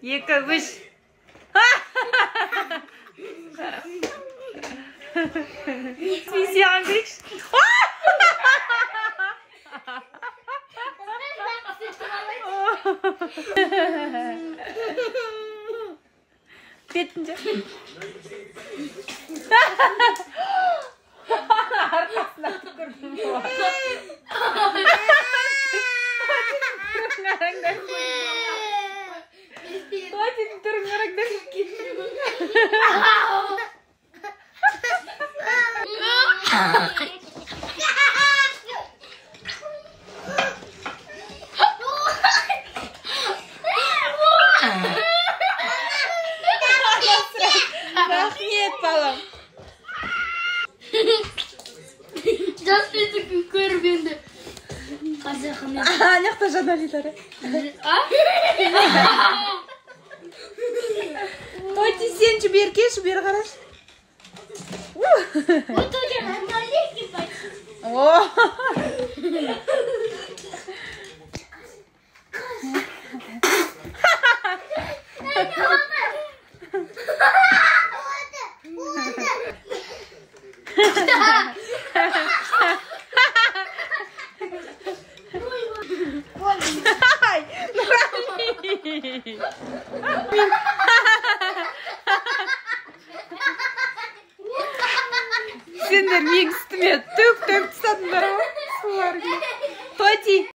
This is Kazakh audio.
2, 3. Мен саған көрейікші. Бетінде. Арқасына түкірдім. Тотидің түрін қараңдар. Рахмет, балам. Жаспетікі көріп енді. Ана жақта Жаналилар. Тоти, сен же бері келші, бері қарашы. О! Сендер менің үстіме төк-төк тастадыңдар ғой. Тоти.